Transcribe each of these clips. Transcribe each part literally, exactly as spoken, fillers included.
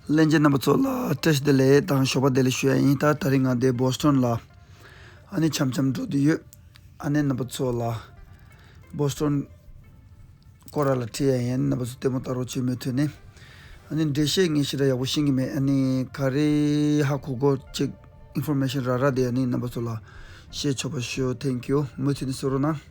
ལྷན་རྒྱས་རྣམ་པ་ཚོ་ལ་བཀྲ་ཤིས་བདེ་ལེགས་དང་ཞོགས་པ་བདེ་ལེགས་ཞུ་ཡ་ཡིན། ད་དེ་རིང་ང་འདི་བོ་སི་ཊོན་ལ་ཨ་ནི་འཆམ་འཆམ་འགྲོ་འདོད་ཡོད། ཨ་ནི་རྣམ་པ་ཚོ་ལ་བོ་སི་ཊོན་སྐོར་ར་ལ་ཁྲིད་ཡ་ཡིན། རྣམ་པ་ཚོ་ལྟད་མོ་ལྟ་རོགས་བྱེད། མུ་མཐུད་ནས་ཨ་ནི་འགྲེལ་བཤད་ངས་ཞེ་དྲག་ཡག་པོ་ཤེས་ཀྱི་མེད། ཨ་ནི་ག་རེ་ཧ་གོ་གོ་ཅིག་ཨིན་ཕོར་མེ་ཤན་ར་ར་དེ་ཨ་ནི་རྣམ་པ་ཚོ་ལ་བཤད་ཆོག་པ་ཞུ། Thank you། མུ་མཐུད་ནས་གསན་རོགས་གནང་།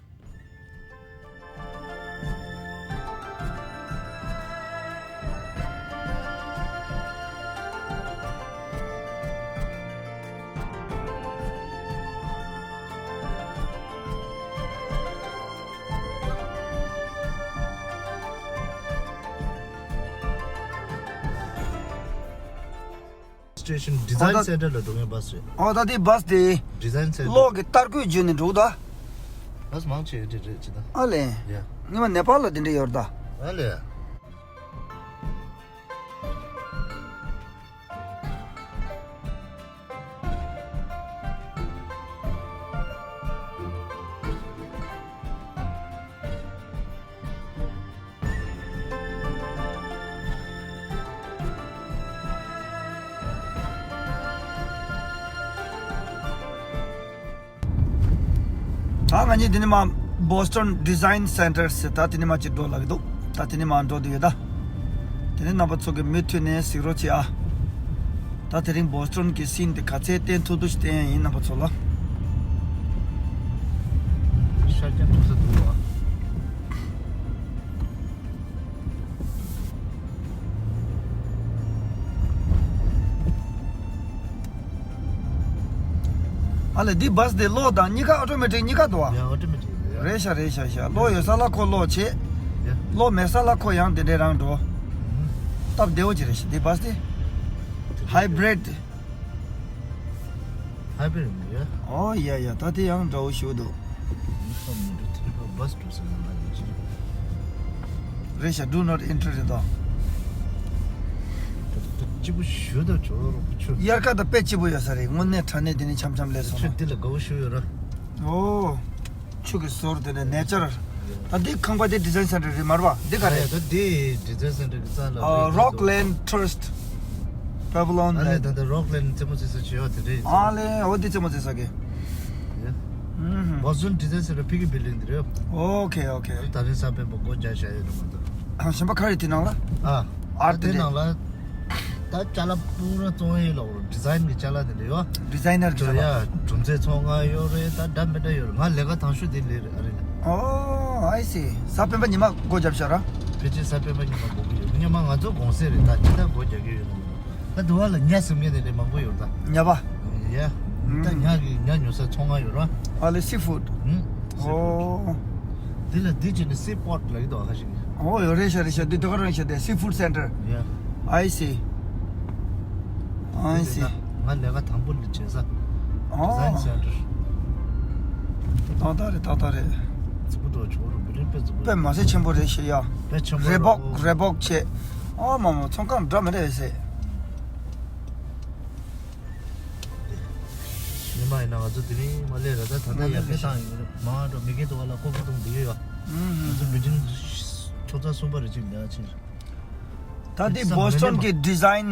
སི་ཊེ་ཤན་ཌི་ཛའིན་སེན་ཊར་ལ་འགྲོ་མཁན་བྷ་སི་རེད། ཨོ་ད་དེ་བྷ་སི་དེ་ཌི་ཛའིན་སེན་ཊར། གློག་གི་ཏར་སྐུད་བརྒྱུད་ནས་འགྲོ་གི་འདུག་བྷ་སི་མང་ཆེ་དེ་རེད་ཅི་ད། ཨ་ལས། ཡ། སྔོན་མ་ནེ་པཱལ་ལ་དེ་འདྲ་ཡོད་རེད་ད། ཨ་ལས། ད་ང་གཉིས་དེ་ནས་མ་Boston Design Center ཟེར་ད་དེ་ནས་མ་ཅིག་འགྲོ་ལབ་ཀྱི་འདུག་ད་དེ་ནས་མ་འགྲོ་འདོད་ཡོད་ད། དེ་ནས་རྣམ་པ་ཚོ་གི་མུ་མཐུད་ནས་གཟིགས་རོགས་བྱེད་ཨ། ད་དེ་རིང་Boston གི་སིན་དེ་ག་ཚད་བསྟན་ཐུབ་ཐུབ་ཞིག་བསྟན་ཡ་ཡིན། རྣམ་པ་ཚོ་ལ། ཤར་རྒྱག་ཐུབ་ས་འདུག་བ། ཨ་ལས་འདི་བྷ་སི་དེ་གློག་དང་གཉིས་ཀ་ཨོ་ཏོ་མེ་ཊིག་གཉིས་ཀ་འདུག་བ། ཡ་ཨོ་ཏོ་མེ་ཊིག་རེད། རེད་ཤག་རེད་ཤག་ཤག་གློག་ཡོད་ས་ལ་ཁོ་གློག་བྱེད། ཡ། གློག་མེད་ས་ལ་ཁོ་ཡང་དེ་འདྲས་རང་འགྲོ། ཨུ་ཧུ། སྟབས་བདེ་བོ་ཅིག་རེད་ཤག་འདི་བྷ་སི་དེ། ཧའི་བྷི་རིད། ཧའི་བྷི་རིད་ཡ། ཨོ་ཡ་ཡ། ད་དེ་ཡང་འདྲ་བོ་ཞིག་འདུག་ཡུ་ཧྥ་མི་འགྲོ་དེ་རིང་ཁ་བྷ་སི་འགྲོ་ཟེར་ན་ང་ཡིན་གྱི་རེད། རེད་ཤག Do not enter རེད་དོ། ད་ད་སྐྱིད་པོ་ཞུ་ད་ཇོ་རོགས་པོ་ཆུ། དབྱར་ཁ་ད་དཔེ་སྐྱིད་པོ་ཡོད་ས་རེད། དངོས་གནས་དྲང་གནས་དེ་ནི་འཆམ་འཆམ་ལས་སོང་ཆུ་ན། འདི་ལ་དགའ་བོ་ཞུ་ཡོད་ར། ཨོ། ཆུ་གི་ཟོར་དེ་ནས་ནེ་ཅར། ད་འདི་ཁང་པ་དེ་ཌི་ཛའིན་སེན་ཊར་རེད་མ་རེད་པ། འདི་ག་རེད། ད་འདི་ཌི་ཛའིན་སེན་ཊར་གི་རྩ་ལ་ཨ། རེད་ད་རོག་དོ། ལེན་ཊར་སི་ཊི་པེ་ཝི་ལོན་ཨ་ལས། ད་ལྟ་རོག་ལེན་རྩེད་མོ་རྩེ་ས་བྱེད་ཡོད་དེ་རེད། ཨ་ལས། འོ་འདི་རྩེད་མོ་རྩེ་ས་གི། ཡ། ཨུམ། བོ་སི་ཊོན་ཌི་ཛའིན་སེན་ཊར་ཕ་གི་བིལ་ཌིང་འདི་རེད། ཨོ་ཁེ་ཨོ་ཁེ། ད་རིང་གཟའ་སྤེན་པ་སྒོ་རྒྱག་བཞག་ཡོད་རེད་མ་གཏོགས། ཨ་གཞན་པ་ག་རེ་དེ་ནང་ལ། ཨ། ཨར་ཊི་དེ་དེ་ནང་ལ། ད་ཅ་ལག་པུ་ར་བཙོང་ཡས་ལ་འོ་ཌི་ཛའིན་གི་ཅ་ལག་དེ་འདྲ་ཡོད། ཌི་ཛའིན་ནར་གི་ཅ་ལག་ཡ་གྲུམ་ཚེ་ཚོང་ཁང་ཡོད་རེད། ད་འདྲ་མི་འདྲ་ཡོད་རེད། ང་ལས་ཀ་དང་ཤོས་དེ་ལས་རེད་ཨ་རེད་ལ། ཨོ་ཨའི་སི། གཟའ་སྤེན་པ་ཉི་མ་སྒོ་བརྒྱབ་ཤག་ར། ཕལ་ཆེར་གཟའ་སྤེན་པ་ཉི་མ་སྒོ་གི་ཡོད། ཉི་མ་ང་ཚོ་དགོང་ཟས་རེད། ད་ཅི་ལྟར་སྒོ་རྒྱག་གི་ཡོད་ན་མི་འདུག་ད་དུ་བ་ལ་ཉ་ཟིན་མཁན་དེ་འདྲ་མང་པོ་ཡོད་ད། ཉ་པ། ཡ། ད་ཉ་གི་ཉ་ཉོ་ས་ཚོང་ཁང་ཡོད་ར། ཨ་ལེ་སི་ཕུཌ། ཧུམ། ཨོ། དེ་ལ་འདི་བྱས་ནས་སི་པོཊ་ལབ་ཀྱི་འདུག་ཁ་ཤས་ཀྱིས། ཨོ་ཡོད་རེད་ཤག་རེད་ཤག་འདི་དུ་ག་རང་ཤག་དེ་སི་ཕུཌ་སེན་ཊར། ཡ། ཨའི་སི། ཨའི་སི། ང་ལས་ཀ་དང་པོ་འདི་བྱེད་ས། ཨོ། ཌི་ཛའིན་སེན་ཊར། ཏག་ཏག་རེད་ཏག་ཏག་རེད། རྫིག་པོ་འདུག་ཇོ་རོགས་པོ་རེད་དཔེ་རྫིག་པོ། དཔེ་མ་ཟད་ཆེན་པོ་རེད་ཤག་ཡ། དཔེ་ཆེན་པོ་རེ་རེད་བོག་ཨོ། རེ་བོག་བྱས། ཨོ་མ་མ་ཚོང་ཁང་འདྲ་མི་འདྲ་ཡོད་ཟེར། ཉི་མ་ཡིན་ན་ང་ཚོ་དེ་རིང་མ་སླེབས་ར། ད་ད་ལྟ་ཡར་འཕེལ་བཏང་ཡོད་རེད། མ་འགྲོ་མི་སྒེར་དུ་བ་ལ་ལྐོག་གི་གཏོང་བསྡད་ཡོད་ཡ། ང་ཚོ་མི་ཊིང་ཆུ་ཚོད་གསུམ་པ་རེ་གཅིག་ཉལ་ཕྱིན། ད་འདི་བོ་སི་ཊོན་གྱི་ཌི་ཛའིན་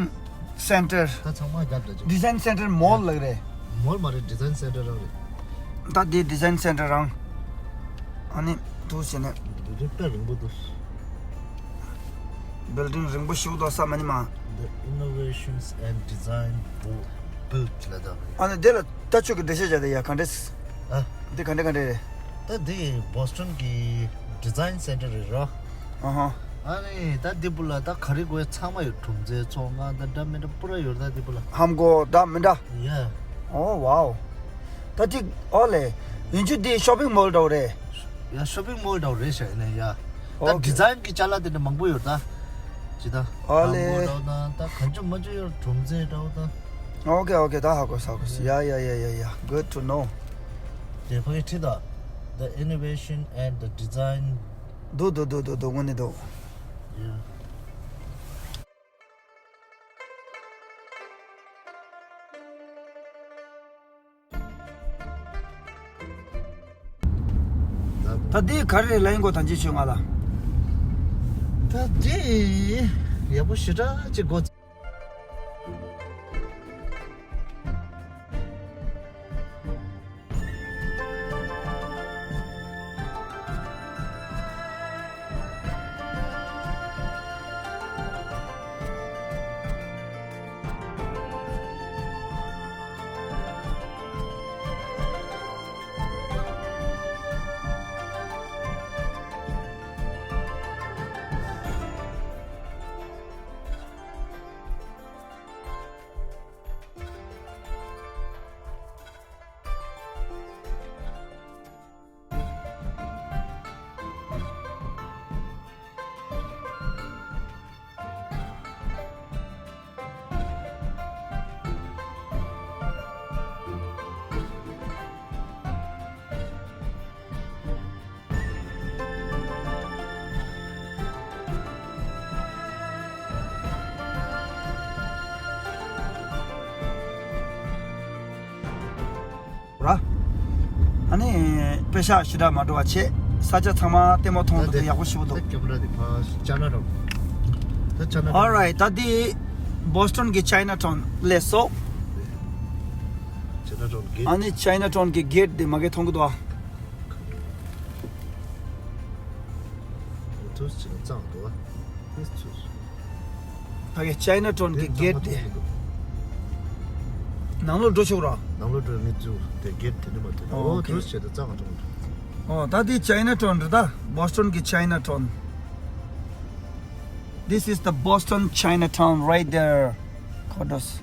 སེན་ཊར། ད་ཚང་མ་རྒྱབ་ད་ཅིག་ཌི་ཛའིན་སེན་ཊར་མོལ་ལབ་རེད། མོལ་མ་རེད། ཌི་ཛའིན་སེན་ཊར་རང་རེད། ད་འདི་ཌི་ཛའིན་སེན་ཊར་རང་། ཨ་ནི་འདུག་ཟེར་ནས། འདི་རིག་པ་རིང་པོ་འདུག་བིལ་ཌིང་རིང་པོ་ཞིག་འདུག་ས་མ་ནི་མ། The Innovations and Design Bo- Build ལ་ད། ཨ་ནི་དེ་ལ་ལྟ་ཆོས་ཀྱི་འགྲེལ་བཤད་བྱ་དེ་ཡ་ག་འདྲས། ཨ། འདི་ག་འདྲས་ག་འདྲས་རེད། ད་འདི་བོ་སི་ཊོན་གྱི་ཌི་ཛའིན་སེན་ཊར་རེད་རོ། ཨ་ཧ། ཨ་ནི་ད་འདི་བུ་ལ་ད་ག་རེ་དགོས་ཚང་མ་ཡོད། གྲུམ་ཚའི་ཚོང་ཁང་ད་འདྲ་མི་འདྲ་པུ་ར་ཡོད་ད་འདི་བུ་ལ། ཧམ་གོ་ད་མི་འདྲ། ཡ། ཨོ་ཝའོ། ད་ཅིག་ཨོ་ལེ། ཡིན་རྒྱུ་འདི་ཤོ་པིང་མོལ་འདྲ་བོ་རེད། ཡ་ཤོ་པིང་མོལ་འདྲ་བོ་རེད་ཤག་ཡིན་ན་ཡ། ད་ཨོ་ཁེ། ཌི་ཛའིན་གྱི་ཅ་ལག་དེ་འདྲ་མང་པོ་ཡོད་ད། ཇི་ལྟར། ཨ་ལེ། ཧམ་གོ་འདྲ་བོ་དང་ད་གང་བྱུང་མང་བྱུང་ཡོད། གྲུམ་ཚའི་འདྲ་བོ་དང་། ཨོ་ཁེ་ཨོ་ཁེ། ད་ཧ་གོ་ས་གོ་ས། ཡ་ཡ་ཡ་ཡ་ཡ། Good to know། དེ་ཕ་གི་ཁྲིད་ད། The innovation and the design། འདུག་འདུག་འདུག་འདུག་འདུག་དངོས་གནས་འདུག་ཡ། ད་འདི་ག་རེ་རེད་ལབ་ཡིན་གོ་ཐང་ཅིག་ཆོས་ང་ལ། ད་འདི་ཡག་པོ་ཞེ་དྲག་ཅིག་གོ། ནི་པེ་ཤག་ཞེ་དྲག་མ་འགྲོ་བ་བྱས། ས་ཆ་ཚང་མ་ལྟད་མོ་མཐོང་འདུག་ད་ཡག་པོ་ཞེ་པོ་འདུག་ད་ཀེ་མ་ར་དེ་ཕ་ཅ་ན་ཊའུན། ད་ཅ་ན་ཊའུན། Alright, ད་འདི་Boston གི་Chinatown སླེབས་སོང་། ཅ་ན་ཊའུན་གེ་ཊི། ཨ་ནི་Chinatown གི་གེ་ཊི་དེ་མ་གི་མཐོང་གི་འདུག་ཨ། ཐུགས་ཅིག་གཙང་འདུག་ཨ། ཐུགས་ཚུ། ད་གི་Chinatown གི་གེ་ཊི་དེ། ནང་ལོགས་འགྲོ་ཆོག་ར། ནང་ལོགས་འགྲོ་མི་བཅུག་དེ་གེ་ཊི་དེ་ནི་མ་ཐུག་ཨོ་ཨོ་ཁེ། ཐུགས་ཆེ་དུ་གཙང་འདུག་ཨོ་ད་དེ་Chinatown རེད་ད། Boston གི་Chinatown. This is the Boston Chinatown right there. ཁོ་ཐུགས།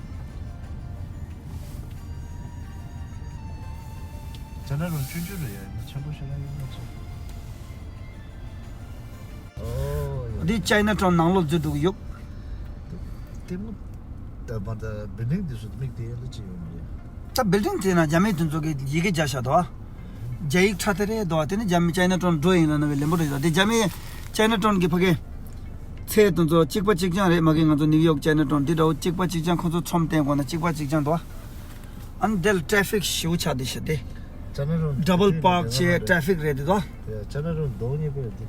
ཅ་ན་ཊའུན་ཆུང་ཆུང་རེད་ཡ། ཆེན་པོ་ཞིག་ན་ཡོད་མ་ཚོ། ཨོ་ཡ། འདི་Chinatown ནང་ལོགས་འཛུལ་འགྲོ་གི་ཡོད། ལྟད་མོ། ད་མ་ད་བིལ་ཌིང་འདི་ཚོ་མིག་དེ་ལ་ཅི་ཡོད་མ་རེད། ད་བིལ་ཌིང་དེ་ན་རྒྱ་མི་དེ་ཚོ་གི་ཡི་གེ་རྒྱག་བཞག་འདུག་ཨ། རྒྱ་ཡིག་ཁྲ་ཐེ་རེ་འདུག་ཨ། དེ་ནི་རྒྱ་མི་Chinatown འགྲོ་ཡིན་ལ་ན་བའི་ལེན་པོ་རེད་ད། དེ་རྒྱ་མི་Chinatown གི་ཕ་གི་ཚལ་དེ་ཚོ་གཅིག་པ་གཅིག་རྐྱང་རེད། མ་གི་ང་ཚོ་ནིའུ་ཡོག་Chinatown དེ་འདྲ་བོ་གཅིག་པ་གཅིག་རྐྱང་ཁོ་ཚོ་ཚོམ་བསྟན་དགོས་ན་གཅིག་པ་གཅིག་རྐྱང་འདུག་ཨ། ཨ་ནི་དེ་ལ་ཊེ་ཕིག་ཞེ་པོ་ཆགས་དེ་ཤི་དེ། ཅ་ན་ཊའུན་ཌབ་བལ་པར་ཀ་བྱས་ཊེ་ཕིག་རེད་དེ་དོ། ཡ་ཅ་ན་ཊའུན་རྡོག་གཉིས་པོ་རེད་དེ།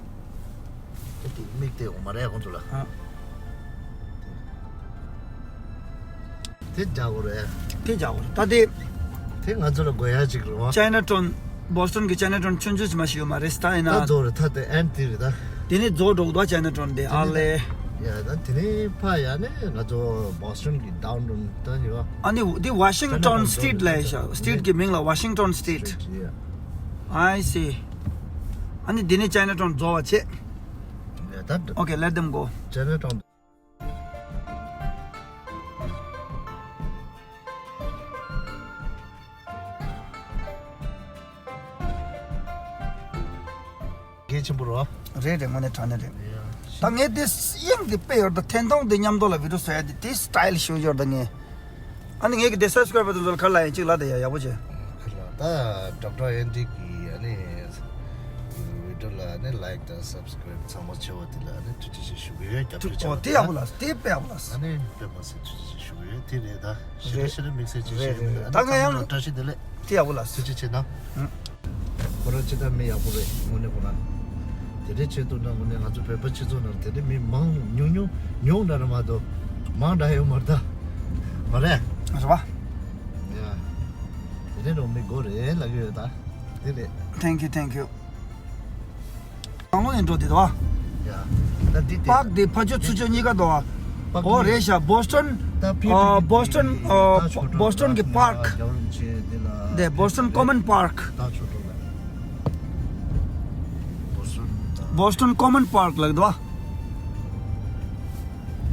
དེ་དེ་མིག་དེ་འོ་མ་རེད་ཁོང་ཚོ་ལ། ཨ། དེ་རྒྱག་དགོས་རེད། དེ་རྒྱག་དགོས་རེད་ད་དེ། དེ་ང་ཚོ་ལ་དགོས་ཡ་ཅིག་རེད་བ། Chinatown། Boston གི་Chinatown ཆུང་ཆུང་ཅིག་མ་ཞིག་ཡོད་མ་རེད་ད་ཡིན་ན། ད་རྫོགས་རེད་ད་དེ་ཨན་དེ་རེད་ད། དེ་ནས་རྫོགས་འགྲོ་གི་འདུག་Chinatown དེ་ཨ་ལེ། ཡ་ད་དེ་ནས་ཕ་ཡ་ནས་ང་ཚོ་Boston གི་downtown ད་ཡོད། ཨ་ནི་འདི་Washington Chinatown Street ལ་ཡོད་ཤག Street གི་མིང་ལ་Washington Street. Street, yeah. I see. ཨ་ནི་འདི་ནས་Chinatown རྫོགས་པ་བྱེད། ཡ་ད་Okay, let them go. Chinatown. གལ་ཆེན་པོ་རོ། རེད་རེད། དངོས་གནས་དྲང་གནས་རེད། ཡ། ད་ངས་དེ་དབྱིངས་དེ་དཔེ་ཡོད་ད། འཐེན་ཐོང་དེ་མཉམ་དུ་ལ་བི་ཌིའོ་བཟོ་ཡ་དེ་དེ་སི་ཊའིལ་ཞུ་ཡོད་ད་ངས། ཨ་ནི་ངས་གི་དེ་སབ་སི་ཀ་རའི་བར་དེ་ཚོ་ལ་ག་ལ་ཡིན་གཅིག་ལ་དེ་ཡ་ཡག་པོ་བྱས། ཁ་ལ་ད་ཌོག་ཊར་ཨེན་ཌི་གི་ཨ་ནི་བི་ཌིའོ་ལ་ཨ་ནི་ལའིཀ་དང་སབ་སི་ཀ་རའིབ་ཚང་མ་བྱས་པ་དེ་ལ་ཨ་ནི་ཐུགས་རྗེ་ཆེ་ཞུ་གི་ཡོད། རྒྱབ་སྐྱོར་བྱས་པ་ཨོ་དེ་ཡག་པོ་ལ་དེ་དཔེ་ཡག་པོ་ལ། ཨ་ནི་དཔེ་མ་སྲིད་ཐུགས་རྗེ་ཆེ་ཞུ་གི་ཡོད། དེ་རེད་ད། ཞེ་དྲག་ཞེ་དྲག་དམིགས་བསལ་ཅིག་རེད་ཞེ་དྲག་རེད་རེད། ད་ང་ཡང་བཀྲ་ཤིས་བདེ་ལེགས། དེ་ཡག་པོ་ལ། ཐུགས་རྗེ་ཆེ་གནང་། ཁོ་རང་ཅི་ལྟར་མི་ཡག་པོ་རེད་དངོས་གནས་ཁོ་རང་། དེ་འདྲའི་ཆེད་དུ་ན་དངོས་གནས་ང་ཚོ་བོད་པ་སྤྱི་ཚོགས་ནང་དེ་འདྲའི་མི་མང་ཉུང་ཉུང་ཉུང་འདྲ་རེད་མ་གཏོགས་མང་འདྲ་ཡོད་མ་རེད་ད། མ་རེད། རེད་བ། ཡ། དེ་འདྲའི་རོགས་མི་དགོས་རེད་ལབ་ཀྱི་ཡོད་ད། དེ་རེད། Thank you, thank you. ནང་ལོགས་ནས་འགྲོ་དེ་དོ། ཡ། ད་འདི་དེ། པཱརྐ་དེ་ཕ་ཆོས་ཚུར་ཕྱོགས་གཉིས་ཀ་དོ། པཱརྐ་ཨོ་གཉིས། རེད་ཤག Boston ད་ཕི་ཨ་Boston ཨ་ད་ཆོས་གྲོགས་Boston གི་ལ་པཱརྐ་རྒྱལ་རབས་ཆེ་དེ་ལ་དེ་Boston Common Park ད་ཆོས་གྲོགས་ལ། Boston ད། Boston Common Park ལ་དོ།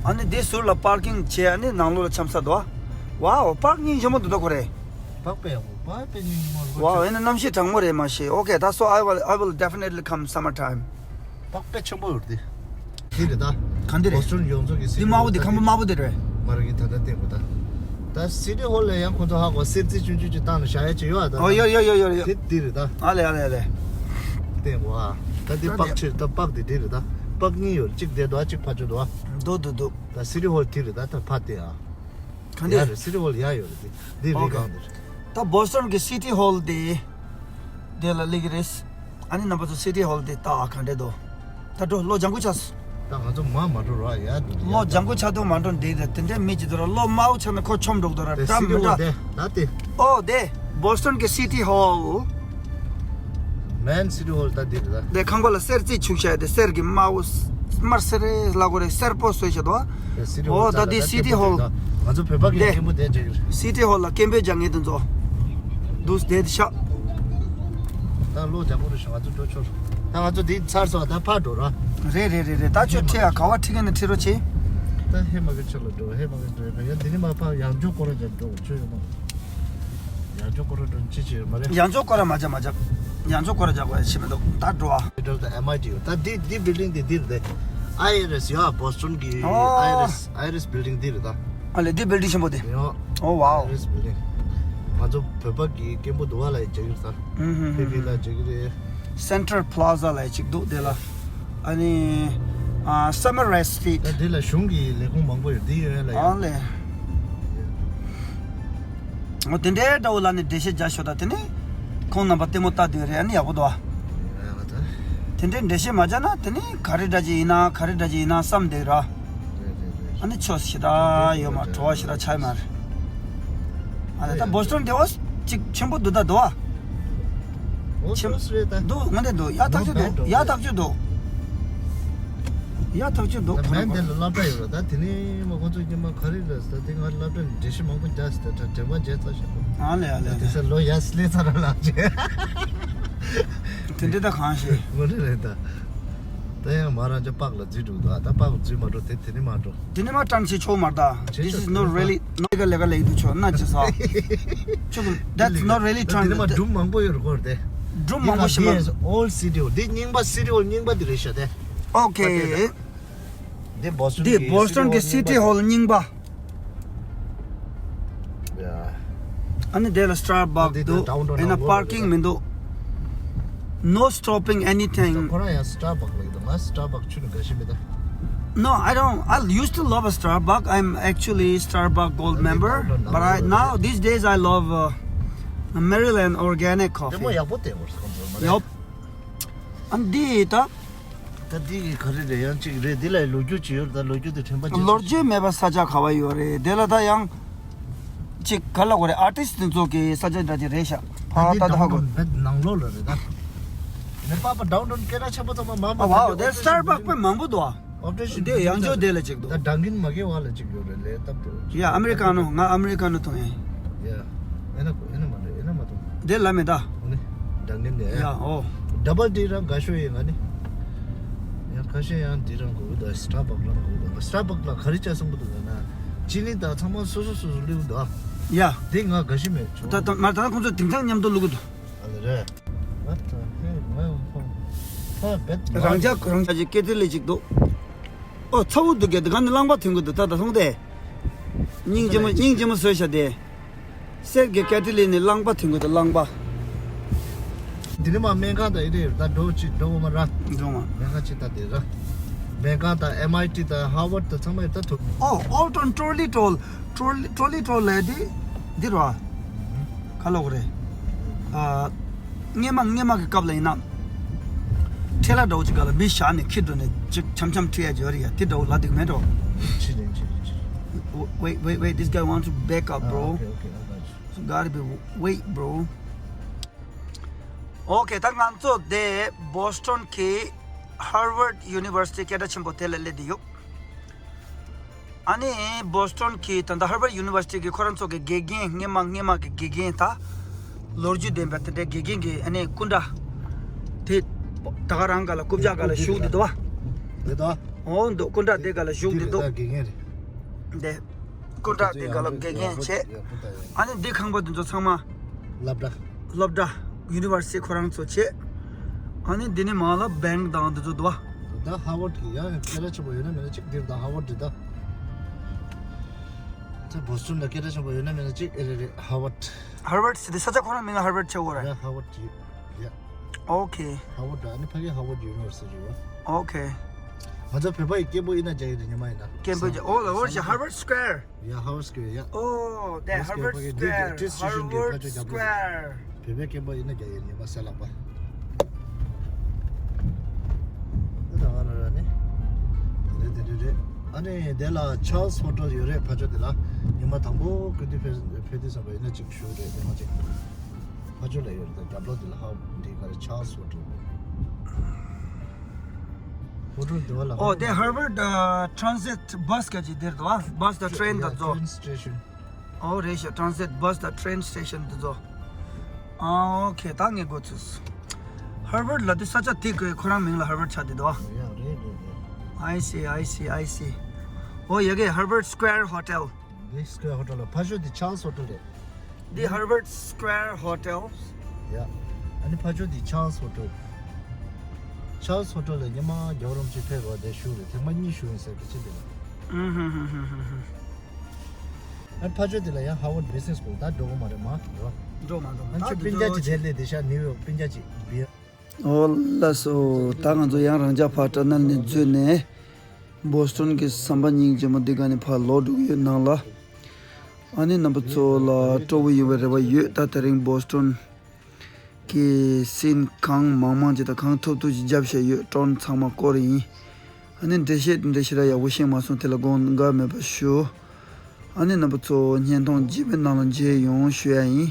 ཨ་ནི་དེ་ཟུར་ལ་པཱར་ཀིང་བྱས། ཨ་ནི་ནང་ལོགས་ལ་འཁྱམ་ས་དོ། ཝའོ། པཱརྐ་སྙིང་རྗེ་མོ་འདུག་ད་ཁོ་རེ། པཱརྐ་དཔེ་ཡག་པོ། པཱརྐ་དཔེ་སྙིང་རྗེ་མོ་རེད། ཝའོ། ཨེ་ན་གནམ་གཤིས་གྲང་མོ་རེད་མ་ཤེས། Okay, that's so I will, I will definitely come summertime. པཱརྐ་དཔེ་ཆེན་པོ་ཡོད་དེ། དེ་རེད་ད། གང་དེ་རེད། Boston ཡོངས་རྫོགས་ཀྱི་དེ་དམར་པོ་དེ། ཁང་པ་དམར་པོ་དེ་རེད། མ་རེད་གི་ད་ལྟ་བསྟན་དགོས་ད། ད་City Hall ལ་ཡང་ཁོ་ཚོ་ཧ་གོ་གསེར་རྩི་ཆུང་ཆུང་ཅིག་བཏང་ནས་བཞག་ཡ་ཅིག་ཡོད་ཨ་ད། ཨོ་ཡོད་ཡོད་ཡོད་ཡོད་ཡོད། དེ་དེ་རེད་ད། ཨ་ལེ་ཨ་ལེ་ཨ་ལེ། བསྟན་དགོས་ཨ། ད་དེ་ད་པཱརྐ་དེ་ཆེ་ད། པཱརྐ་དེ་དེ་རེད་ད། པཱརྐ་གཉིས་ཡོད། གཅིག་དེ་འདུག་ཨ། གཅིག་ཕར་ཕྱོགས་འདུག་ཨ། འདུག་འདུག་འདུག་ད་City Hall དེ་རེད་ད། ད་ཕར་བལྟས་ཨ། གང་དེ། ཡ་རེད། City Hall ཡ་ཡོད་རེད། དེ་དེ་རེད། Okay. གང་དེ་རེད། ད་Boston གི་City Hall དེ་དེ་ལ་སླེབས་ཀྱི་རེད། ཨ་ནི་རྣམ་པ་ཚོ་City Hall དེ་ལྟ་ཨ། གང་འདྲ་འདུག་ད་འགྲོ། ལོ་ལྗང་ཁུ་ཆགས་སོང་། ད་ང་ཚོ་མར་མ་འགྲོ་ར་ཡ་འདུག་ལོ་ལྗང་ཁུ་ཆགས་དུས་མ་འགྲོ་འདི་རེད། དེ་འདྲའི་མི་ཅིག་འདུག་ར། ལོ་དམར་པོ་ཆགས་ན་ཁོ་ཆོམ་འགྲོ་གི་འདུག་ར། དེ་འདྲ་City མི་Hall འདྲ། དེ་ད་དེ། ཨོ་དེ་Boston གི་City Hall། Main City Hall ད་འདི་རེད་ད། དེ་ཁང་པ་ལ་གསེར་རྩི་བྱུགས་བྱས་ཏེ། གསེར་གྱི་དམར་པོ་དམར་སེར་རེ་ལ་གོ་རེ་སེར་པོ་བཟོས་བྱས་འདུག་ཨ། དེ་City Hall ཨོ་ད་ད་དེ་ད་City Hall། ང་ཚོ་བོད་པ་གི་དེ་སྐད་མོ་དེ་བྱེད་ཀྱི་རེད། City Hall ལ་སྐད་འབོད་རྒྱག་མཁན་དེ་ཚོ་འདུག་དེ་ཤག་ད་ལོ་ལྗང་ཁུ་རེད་ཤག་ང་ཚོ་འགྲོ་ཆོག་ད་ང་ཚོ་འདི་ཚར་སོང་། ད་ཕར་འགྲོ་ར། རེད་རེད་རེད་རེད། ད་ཁྱོད་ཁྲིད་ཨ། ག་བ་ཁྲིད་མཁན་ནི་ཁྲིད་རོགས་བྱེད། ད་ཧེ་མ་གི་ཕྱོགས་ལ་འགྲོ། ཧེ་མ་གི་འགྲོ། ཡ་འདི་ནི་མ་ཕར་ཡང་ཅོག་སྐོར་ར་རྒྱབ་འགྲོ་ཆོག་ཡོད་མ། ཡང་ཅོག་སྐོར་ར་འགྲོ་ཅི་བྱེད་ཡོད་མ་རེད། ཡང་ཅོག་སྐོར་ར་མ་རྒྱབ་མ་རྒྱབ། ཡང་ཅོག་སྐོར་ར་རྒྱག་དགོས་ཡ་ཕྱི་མི་འདུག་ད་འགྲོ་ཨ། Federal དང་M I T ཡོད། ད་འདི་འདི་building དེ་འདི་རེད་དེ། I R S ཡོད་ཨ། Boston གི་ཨོ། I R S I R S building འདི་རེད་ད། ཨ་ལེ་འདི་building ཆེན་པོ་དེ། ཡོད། ཨོ་wow. I R S building ང་ཚོ་བོད་པ་གི་སྐད་འབོད་འདུག་བ་ལ་ཡི་རྒྱག་གི་རེད་ད། ཧུམ་ཧུམ་ཧུམ། ཕེ་ཕེ་ལ་རྒྱག་གི་རེད། Central Plaza ལ་ཡི་གཅིག་འདུག་དེ་ལ། ཨ་ནི་ཨ་Summerall Street། ད་འདི་ལ་གཞུང་གི་ལས་ཁུངས་མང་པོ་ཡོད། འདི་ཡོད་ལ་ཡ། ཨ་ལེ། འོ་དེ་འདྲའི་འདྲ་བོ་ལ་ནི་འགྲེལ་བཤད་རྒྱག་ཤོག་ད། དེ་ནི་ ཁོང་རྣམ་པ་ལྟད་མོ་ལྟ་དུས་རེད། ཨ་ནི་ཡག་པོ་འདུག་ཨ། རེད་བ་ད། དེ་འདྲའི་འགྲེལ་བཤད་མ་བྱས་ན་དེ་ནི་ག་རེ་འདྲ་ཅིག་ཡིན་ན་ག་རེ་འདྲ་ཅིག་ཡིན་ན་བསམ་བསྡད་ར། རེད་རེད་རེད། ཨ་ནི་ཆོས་ཞེ་དྲག་ཡོད་མ་བྲོ་བ་ཞེ་དྲག་ཆགས་མ་རེད། ཨ་ནི་ད་བོ་སི་ཊོན་དེ་འོ་ཅིག་ཆེན་པོ་འདུག་ད་འདུག་ཨ། ཨོ་ཆེན་ཆོས་རེད་ད། འདུག་ངོ་ནས་འདུག་ཡག་ཐག་ཆོད་འདུག་ཡག་ཐག་ཆོད་འདུག་ཡག་ཐག་ཆོད་འདུག་ད་མན་དེ་ལ་སློབ་གྲྭ་ཡོད་ར། ད་དེ་ནས་མ་ཁོང་ཚོ་ཉི་མ་ག་རེ་རེད་ཟེར་དེ་ང་སློབ་གྲྭ་ནས་འགྲེལ་བཤད་མང་པོ་རྒྱག་ཟེར་ད་དྲན་པ་བརྗེད་ཚར་ཤག་ཨ་ལེ་ཨ་ལེ་ཨ་དེ་ལེ། སར་ལོ་ཡར་སླེབས་ཚར་ར་ལགས་ཅེ། དེ་འདྲ་ད་གང་ཤེས། ངོ་རེ་རེད་ད། ད་ཡང་མ་རང་ཅག་པགས་ལ་འཛུལ་འགྲོ་འདུག་ད་པགས་འཛུལ་མ་འགྲོ་དེ་དེ་ནས་མ་འགྲོ། དེ་ནས་མ་ཀྲམ་ཆེ་ཆོག་མ་རེད་ད། This is not really not ལེ་ག་ལེ་ག་ལེ་འདུག་ཆོག་ན་ཅི་ས། ཆོག That's not really དེ་ནས་མ་ཀྲམ་སྒྲུང་མང་པོ་ཡོད་རེད་གོ་རེད་དེ། སྒྲུང་མང་པོ་ཞིག་མ་རེད། All city hall འདི་རྙིང་པ་city hall རྙིང་པ་འདི་རེད་ཤག་དེ། Okay འདི་བོ་སི་ཊོན་འདི་བོ་སི་ཊོན་གྱི་city hall རྙིང་པ། Yeah. ཨ་ནི་དེ་ལ་Starbucks འདི་ད་འདུག downtown ཨེ་ན་ནང་པར་ཀིང་ལོགས་མི་འདུག No stopping anything. ཁོ་རང་ཡང་Starbucks ལ་ཡོད་ང་Starbucks ཆུ་ནི་འགའ་ཤས་མི་ད། No, I don't. I used to love a Starbucks. I'm actually Starbucks gold member. But I now these days I love uh, Maryland organic coffee. དེ་མོ་ཡག་པོ་བསྟན་པར་སོང་ཚོ་མ་རེད། Yup. ཨ་འདི་ད། ད་འདི་གི་ག་རེ་རེད་ཡང་གཅིག་རེད་འདི་ལ་ལོ་རྒྱུས་ཅིག་ཡོད་རེད་ད་ལོ་རྒྱུས་དེ་དྲན་པ་ཅིག་ལོ་རྒྱུས་མེད་པ་ས་ཆ་ག་བ་ཡོད་རེད་དེ་ལ་ད་ཡང་། གཅིག་ག་ལ་གོ་རེད་ཨར་ཊིསི་དེ་ཚོ་གི་ས་ཆ་འདྲ་ཅིག་རེད་ཤག་ཕ་ད་ད་ཧ་གོ downtown བེད་ནང་ལོགས་ལ་རེད་ད། ནེ་པ་པ་downtown སྐད་གྲགས་ཆེན་པོ་ཚང་མ་མ་ཨ་བའོ་དེ་Starbucks དཔེ་མང་པོ་འདུག་ཨ། Operation དེ་ཡང་ཅོ་དེ་ལ་ཅིག་འདུག་ད་འདྲ་གིན་མ་གི་བ་ལ་ཅིག་ཡོད་རེད་ལས་སྟབས་བདེ། ཡ་ཨ་མེ་རི་ཀ་ནོ་ང་ཨ་མེ་རི་ཀ་ནོ་ཐོང་ཡིན། ཡ་ཨེ་ན་ཨེ་ན་མ་རེད་ཨེ་ན་མ་ཐོང་། དེ་ལ་མེད་ད། འོ་ནི་འདྲ་གིན་ནས་ཡ་ཨོ། Double D རང་དགའ་ཤོས་ཡིན་ང་ནི། ཡང་ཁ་ཤས་ཡང་འདི་རང་དགོས་འདུག Starbucks རང་དགོས་འདུག Starbucks ལ་ག་རེ་བྱས་སོང་གི་འདུག་ན། ཅི་ནི་ད་ཚང་མ་སོ་སོ་སོ་སོ་བླུགས་འདུག་ཡ། འདི་ང་དགའ་ཤི་མེད་བྱུང་། ད་ད་མ་ད་ཁོང་ཚོ་དེང་སང་མཉམ་དུ་བླུག་གི་འདུག་ཨ་ལེ་རེད། What the hell man ཧོ། ཧ་བེད་རང་ཅག་རང་ཅག་ཅིག་སྐད་དེ་ལས་ཅིག་འདུག་ཨོ་ཚ་བོ་འདུག་གས་དེ་ག་ནི་རླངས་པ་ཐོན་གི་འདུག་ད་ད་སོང་སྟེ། སྙིང་རྗེ་མོ་སྙིང་རྗེ་མོ་བཟོས་ཤ་དེ། གསེར་གྱི་ཀེ་ཊི་ལི་ནི་རླངས་པ་ཐོན་གི་འདུག་རླངས་པ། འདི་ནི་མ་སྨན་ཁང་དང་ཨེ་རེད་ད་འགྲོ་ཅིག་འགྲོ་འོ་མ་ར། འགྲོ་མ། སྨན་ཁང་ཅིག་ད་དེ་ར། སྨན་ཁང་དང་ཨེམ་ཨའི་ཊི་དང་ཧར་ཝརཌ་དང་ཚང་མ་ཡོད་ད་ཐུབ། ཨོ་ཨོལ་ཊོན་ཊོ་ལི་ཊོལ། ཊོ་ལི་ཊོ་ལི་ཊོལ་ལས་དེ། འདི་ར། ག་ལོག་རེད། ཨ། སྔས་མ་སྔས་མ་གི་སྐབས་ལ་ཡིན་ན། ཁྲེ་ལ་འདྲ་བོ་ཅིག་ག་ལ་མི་བཞག་ནས་ཁྱི་འགྲོ་ནས་ཅིག་འཆམ་འཆམ་ཁྲིད་ཡ་ཅིག་ཡོད་རེད་ཡ་དེ་འདྲ་བོ་ལ་འདུག་མེད་འགྲོ། ཕྱི་རེད་ཕྱི་རེད་ཕྱི་རེད། Wait, wait, wait, this guy want to back up, bro. Ah, okay, okay, I got you. So gotta be wait, bro. Okay, ད་ང་ཚོ་དེ་Boston གི་Harvard University སྐད་གྲགས་ཆེན་པོ་དེ་ལ་སླེབས་བསྡད་ཡོད། ཨ་ནི་Boston གི་ད་ལྟ་Harvard University གི་ཁོ་རང་ཚོ་གི་དགེ་རྒན་སྔས་མ་སྔས་མ་གི་དགེ་རྒན་ད་ལོ་རྒྱུས་ལྡན་པ་དེ་འདྲའི་དགེ་རྒན་གི་ཨ་ནི་སྐུ་འདྲ་དེ་ད་ག་རང་ག་ལ་རྐུབ་བཀྱག་ག་ལ་བཞུགས་བསྡད་འདུག་བ། དེ་ད། འོ་འདུག་སྐུ་འདྲ་དེ་ག་ལ་བཞུགས་བསྡད་འདུག་དེ་དགེ་རྒན་རེད། དེ། སྐུ་དྲག་དེ་ག་ལ་དགེ་རྒན་བྱས། ཨ་ནི་འདི་ཁང་པ་འདི་ཚོ་ཚང་མ། སློབ་གྲྭ། སློབ་གྲྭ། University ཁོ་རང་ཚོ་བྱས། ཨ་ནི་འདི་ནི་མ་ལ་bank དང་འདི་ཚོ་འདུག་བ། ད་Harvard གི་ཡང་སྐད་གྲགས་ཆེན་པོ་ཡོད་ན་མེད་ན་གཅིག་འདིར་ད་Harvard འདི་ད། ད་Boston ལ་སྐད་གྲགས་ཆེན་པོ་ཡོད་ན་མེད་ན་གཅིག་ཨེ་རེད་རེད་Harvard། Harvard ཟེར་དེ་ས་ཆ་ཁོ་རང་མིང་ལ་Harvard བྱས་འོ་རེད། ཡ་Harvard ཡ། Okay. Harvard ཨ་ནི་ཕ་གི་Harvard University རེད་བ། Okay. ང་ཚོ་བོད་པ་ཡི་སྐད་འབོད་ཡིན་ན་རྒྱ་ཡིག་རེད་ཉི་མ་ཡིན་ན། སྐད་འབོད་རྒྱ་ཨོ་ལ་ཧོར་ཞིག་Harvard Square. Yeah, Harvard Square, yeah. Oh, the Harvard Square. Harvard Square. བོད་པའི་སྐད་འབོད་ཡིན་ན་རྒྱ་ཡིག་ཉི་མ་གསལ་ལགས་པ། འདི་ད་ང་རང་ར་ནི། དེ་རེད་དེ་རེད་རེད། ཨ་ནི་དེ་ལ་Charles Hotel ཡོད་རེད་ཕ་ཆོ་དེ་ལ། ཉི་མ་དང་པོ་ཀུན་ཏུ་ཕེབས་ཕེབས་དུས་བསམ་པ་ཡིན་ན་གཅིག་ཞུ་རེད་དེ་མ་གཅིག་ཕ་ཆོ་ལ་ཡོད་རེད་ད་རྒྱབ་ལོགས་དེ་ལ་ཧ་འདི་ག་རེ་Charles Hotel། Hotel དེ་བ་ལ། Oh, the Harvard uh, Transit bus ག་ཅིག་དེར་དོ། Bus the train དེ་ཚོ། Train station. Oh, རེད་ཤག Transit bus the train station དེ་ཚོ། Ah, okay, ད་ངས་གོ་ཚོད། Harvard ལ་དེ་ས་ཆ་དེ་གི་ཁོ་རང་མིང་ལ་Harvard ཆགས་དེ་དོ། Yeah, རེད་རེད་རེད། I see, I see, I see. Oh, ཡ་གི་Harvard Square Hotel. འདི་Square Hotel ལ་ཕ་ཤོ་འདི་Charles Hotel རེད། འདི་Harvard Square Hotel. ཡ། ཨ་ནི་ཕ་ཤོ་འདི་Charles Hotel. Charles Hotel ལ་ཉི་མ་རྒྱལ་བ་རིན་པོ་ཆེ་ཕེབས་པ་དེ་བཞུགས་རེད་ཐེངས་མ་གཉིས་བཞུགས་ཡིན་ཟེར་གི་ཅི་འདི་ལ། ཨུ་ཧུ་ཧུ་ཧུ་ཧུ་ཧུ། ཨ་ཕ་ཤོ་འདི་ལ་ཡང་Harvard Business School ད་འགྲོ་གི་མ་རེད་མ་རེད་བ། འགྲོ་མ་འགྲོ་མ་འགྲོ་ད་སྤུན་ཀྱག་ཅིག་དེ་སླེབས་བསྡད་ཤག་ནིའུ་ཡོག་སྤུན་ཀྱག་ཅིག་བི། ཨོ་ལགས་སོ། ད་ང་ཚོ་ཡང་རང་ཅག་ཕར་ཊ་ནལ་ནས་འཛུལ་ནས། Boston གི་ཟམ་པ་སྙིང་རྗེ་མོ་འདི་ག་ནས་ཕར་ལོག་འགྲོ་གི་ཡོད་ནང་ལ། ཨ་ནི་རྣམ་པ་ཚོ་ལ་སྤྲོ་བོ་ཡོང་བའི་རེ་བ་ཡོད། ད་དེ་རིང་Boston གི་སིན་གང་མང་མང་ཅིག་དང་གང་ཐུབ་ཐུབ་ཅིག་རྒྱབ་བཞག་ཡོད། ཀྲོན་ཚང་མ་སྐོར་ཡིན། ཨ་ནི་འགྲེལ་བཤད་འགྲེལ་བཤད་ར་ཡག་པོ་ཤེས་མ་སོང་། དེ་ལ་དགོངས་འགལ་མེད་པ་ཞུ། ཨ་ནི་རྣམ་པ་ཚོ་བརྙན་ཐུང་རྗེས་མའི་ནང་ལ་མཇལ་ཡོང་ཞུ་ཡ་ཡིན།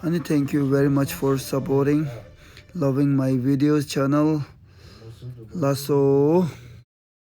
ཨ་ནི thank you very much for supporting, loving my videos channel. ལགས་སོ།